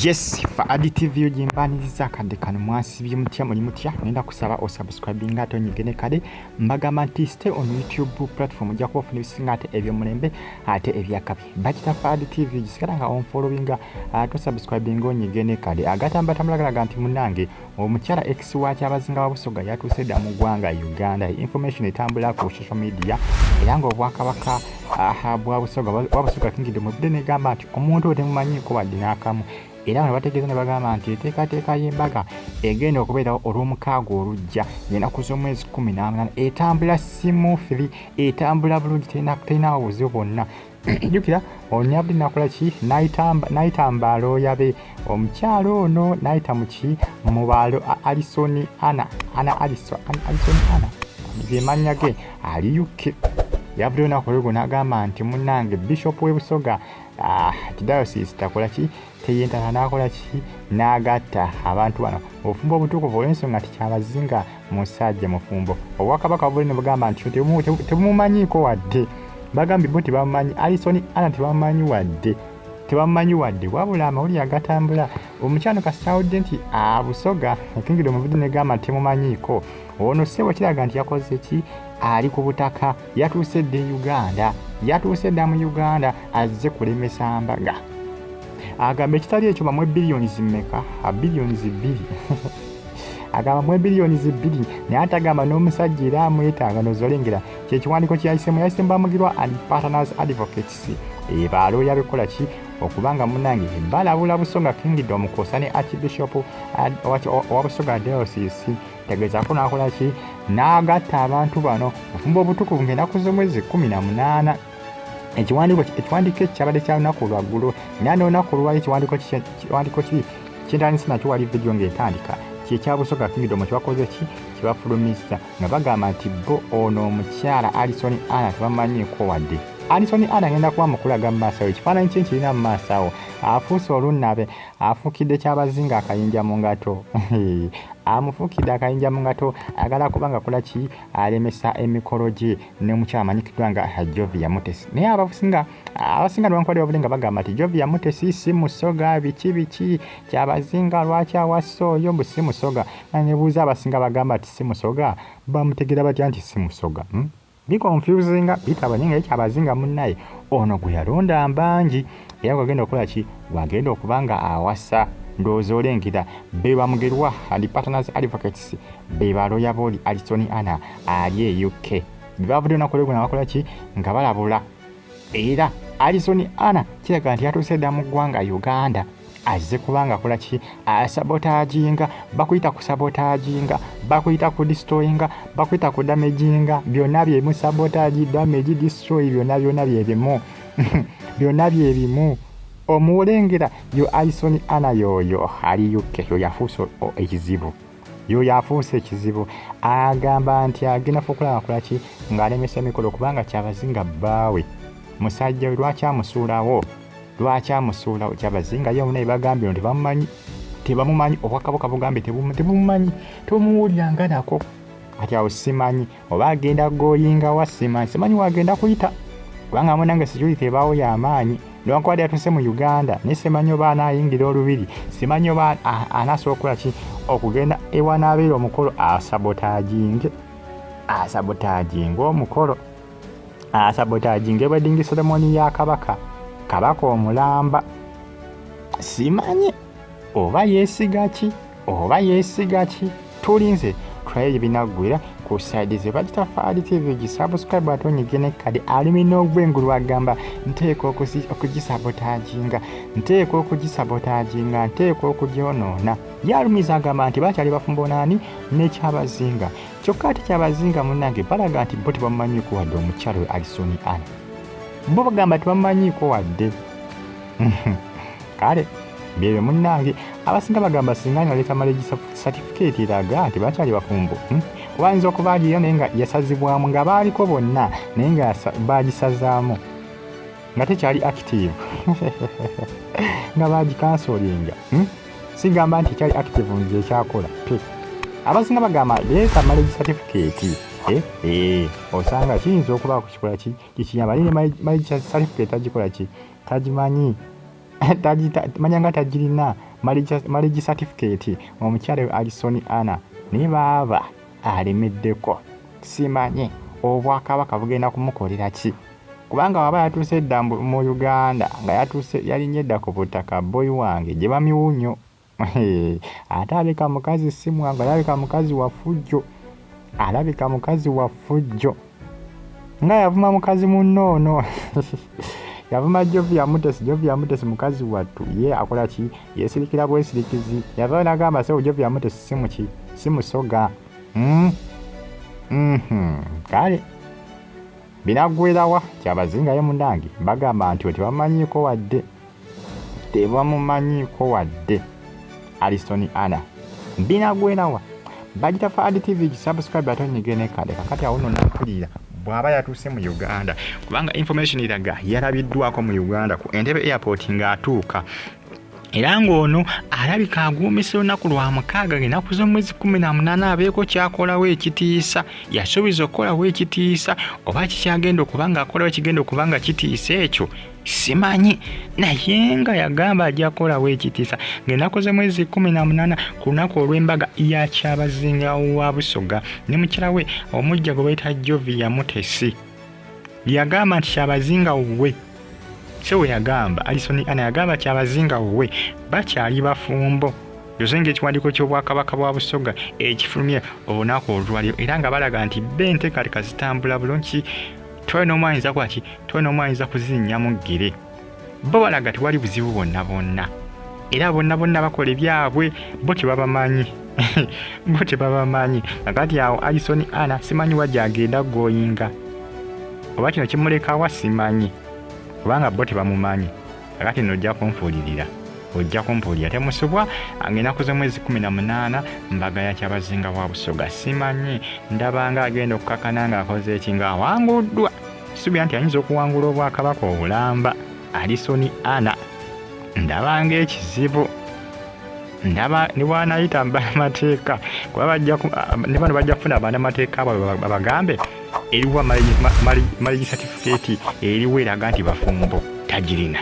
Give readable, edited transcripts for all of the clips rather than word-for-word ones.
Yes, Faadi TV gimbaniriza akadde kano. Mwasibye mutya? Muli mutya? Ngenda kusaba osubscribinga ate onyige kale. Mbagamba nti stay on YouTube platform, ojja kuba ofuna ebisinga ate ebyomulembe ate ebyakabi. Bakita Faadi TV, gisigala nga onfollowinga ate osubscribinga onyige ne kale. Agatamba tamulagalaga nti munnange omukyala ex wa Kyabazinga wa Busoga yatuuse dda mu ggwanga Uganda. Information etambula ku social media era ng'obwakabaka bwa Busoga wa Busoga Kingdom ebudde negamba nti omuntu oyo temumanyiiko wadde n'akamu. Era bano bategeeza ne bagamba nti enteekateeka y'embaga egenda okubeerawo olw'omukaaga olujja ng'ennaku z'omwezi 18 etambula smoothly, etambula bulungi, terinawo buzibu bwonna. Jjukira onyabudde nakola ki, n'ayita mbalooya be omukyalo ono, n'ayita muki mu baalo Alison Anna, Anna Alison, Alison Anna ge mannya ge, ali UK. Yavuddeyo olunaku olweggulo n'agamba nti munnange Bishop w'e Busoga diocese takola ki, teyentata n'akola ki, n'agatta abantu bano obufumbo obutukuvu, olw'ensonga nti Kyabazinga musajja mufumbo. Obwakabaka buli ne bugamba nti tebumumanyiiko wadde. Bagambye bo tebamumanyi, Alison Anna tebamumanyi wadde, tebamumanyi wadde. Wabula amawulire agatambula, omukyano kasitawudde nti Abusoga Kingdom muvudde negamba nti temumanyiiko ono ssebo, kiraga nti yakoze ki, ali ku butaka, yatuuse dda e Uganda, yatuuse dda mu Uganda, azze kulemesa mbaga. Agamba ekitali ekyo bamwe biliyoni zimmeka? Biliyoni 2. Agamba mwe biliyoni 2, naye ate agamba n'omusajja era amwetaaga. Nozolengera kyekiwandiiko kyeyayisemu, yayisemu Bamugirwa and Partners Advocates, balooya bekola ki okubanga munange balabula Busoga Kingdom kwosa ne Archbishop owa Busoga Diocese tegezaako n'akola ki, n'agatta abantu bano bufumbo obutukuvu ng'ennaku z'omwezi 18. Ekiwandiiko ekyo kyabadde kya lunaku lwaggulo, era n'olunaku olwali ekiwandiiko kiri kyentandise nakyo wali vidiyo ng'etandika, kyekya Busoga Kingdom kyebakoze ki, kyebafulumizza nga bagamba nti bo ono omukyala Alison Anna tebamanyiiko wadde. Alison Anna ngenda kuba mukulaga mu maaso awo, ekifaananyi kye nkirina mu maaso awo. Afuuse olunnabe, afuukidde Kyabazinga akayinja mu ngato, amufuukidde akayinja mu ngato. Ayagala kuba nga kola ki, alemesa emikolo gye n'omukyala amanyikiddwa nga Jovia Mutesi. Naye abasinga newankubadde bavudde nga bagamba nti Jovia Mutesi si Musoga, biki biki, Kyabazinga lwaki awassa oyo, mbu si Musoga. Nebuuza, abasinga bagamba nti si Musoga bamutegeera batya nti si Musoga, Biconfusinga, bitabanye. Nga Kyabazinga munnaye ono gwe yalonda mbangi, era gwagenda okukola ki, gwagenda okuba nga awasa. Ndowooza olengera be Bamugerwa and Partners Advocates, be baloya booli Alison Anna ali e UK, bebavudde olunaku olweggulo nga bakola ki, nga balabula. Era Alison Anna kiraga nti yatuuse dda mu ggwanga Uganda, azze kubanga akola ki, asabotaginga. Bakuyita kusabotaginga, bakuyita kudestroyinga, bakuyita kudamaginga, byonna byemu. Sabotage, damage, destroy, byonna byonna byebimu, byonna byebimu. Omuwolengera yo Alison Anna yoyo ali UK, yo yafuuse ekizibu, yo yafuuse ekizibu. Agamba nti agenda fe okulaba akola ki, ng'alemesa emikolo, kubanga Kyabazinga bbaawe musajja we, lwaki amusuulawo, lwaki amusuulawo? Kyabazinga ye munaye bagambye no tebamumanyi, tebamumanyi. Obwakabaka bugambye tebumumanyi, tebumuwuliranga nako. Kati awo simanyi oba agenda goyinga wa, simanyi, simanyi wagenda kuyita, kubanga munange security ebaawo y'amaanyi. Newankubadde yatuuse mu Uganda, naye simanyi oba anaayingira olubiri, simanyi oba anaasobola okukola ki, okugenda ewanaabeera omukolo asabotaginge, asabotaginge omukolo, asabotaginge wedding ceremony ya kabaka, kabaka omulamba. Simanyi oba yeesiga ki, oba yeesiga ki. Tulinze tulaye binaggwera ku side ze. Bagita Faadi TV, gisubscribe ate onyige ne kade. Alumina ogw'engulu agamba nteeka okugisabotaginga, nteeka okugisabotaginga, nteeka okugyonoona. Ye alumiza agamba nti bakyali bafumbo naani, nekyabazinga. Kyokka ate Kyabazinga munnange balaga nti bo tebamumanyiiko wadde. Omukyalo we Alisoni Ana bo bagamba tebamumanyiiko wadde. Kale byebyo munnange. Abasinga bagamba singa naleeta marriage certificate eraga nti bakyali bafumbo, Kuba ayinza okuba agirina naye nga yasazibwamu nga baaliko bonna, naye nga bagisazaamu nga tekyali active, nga bagikansolinga, Sigamba nti ekyali active nze ekyakola pe. Abasinga bagamba leeta marriage certificate, osanga kiyinza okuba kukikola ki, kikiyamba. Naye ne marriage certificate tagikola ki, tagimanyi, manya nga tagirina. Marriage certificate omukyala we Alison Anna ne baaba alemeddeko. Simanyi obwakabaka bugenda kumukolera ki, kubanga waba yatuuse dda mu Uganda, nga yatuuse yalinnye dda ku butaka, boyi wange gye bamiwunyo. Ate alabika mukazi si mwangu, alabika mukazi wa ffujjo, alabika mukazi wa ffujjo, nga yavuma mukazi munno ono, yavuma Jovia Mutesi. Jovia Mutesi mukazi wattu ye akola ki? Yeesirikira bwesirikizi. Yavaayo n'agamba, "Sebo, Jovia Mutesi si muki, si Musoga." Kale binaggwerawa? Kyabazinga ye munnange bagamba nti tebamumanyiiko wadde, tebamumanyiiko wadde Alison Anna. Binaggwerawa? Bagita Fad TV, subscribe ate onyige ne kade. Kakati awo nno nampulira bw'aba yatuuse mu Uganda, kubanga information eraga yalabiddwako mu Uganda ku Entebbe Airport ng'atuuka, era ng'ono alabika aguumisa olunaku lwa mukaaga, ng'ennaku z'omwezi 18, abeeko kyakolawo ekitiisa. Yasuubiza okukolawo ekitiisa, oba kikyagenda okuba ng'akolawo ekigenda okuba nga kitiisa ekyo simanyi, naye nga yagamba ajja kukolawo ekitiisa ng'ennaku z'omwezi 18, ku lunaku olw'embaga ya Kyabazinga wa Busoga ne mukyala we omujja gwe bayita Jovia Mutesi. Yagamba nti Kyabazinga we se we yagamba Alison Anna yagamba Kyabazinga we bakyali bafumbo, yosenga ekiwandiiko ky'Obwakabaka bwa Busoga ekifulumye olunaku olwaliro, era nga balaga nti be enteekateeka zitambula bulungi, twali n'omwayinza kwaki, twali n'omwayinza kuzinnyamu ggere. Bo balaga tewali buzibu bwonna bwonna, era bonna bonna bakola ebyabwe, bo tebabamanyi, bo tebabamanyi. Kakati awo Alison Anna simanyi wa gyagenda goyinga, oba kino kimulekawa simanyi, kubanga bo tebamumanyi. Kakati nno ojja kunfuulirira, ojja kumpuulira, temusubwa. Ng'ennaku z'omwezi 18 mbaga ya Kyabazinga wa Busoga. Simanyi, ndabanga agenda okukakana ng'akoze eki, ng'awanguddwa. Suubira nti ayinza okuwangula obwakabaka obulamba. Alison Anna ndabanga ekizibu, ndaba ne bwanayita bannamateeka, kuba bajja ne bano bajja kufuna bannamateeka baabwe babagambe eriwa marriage certificate, eriwo eraga nti bafumbo, tagirina.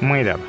Mweraba.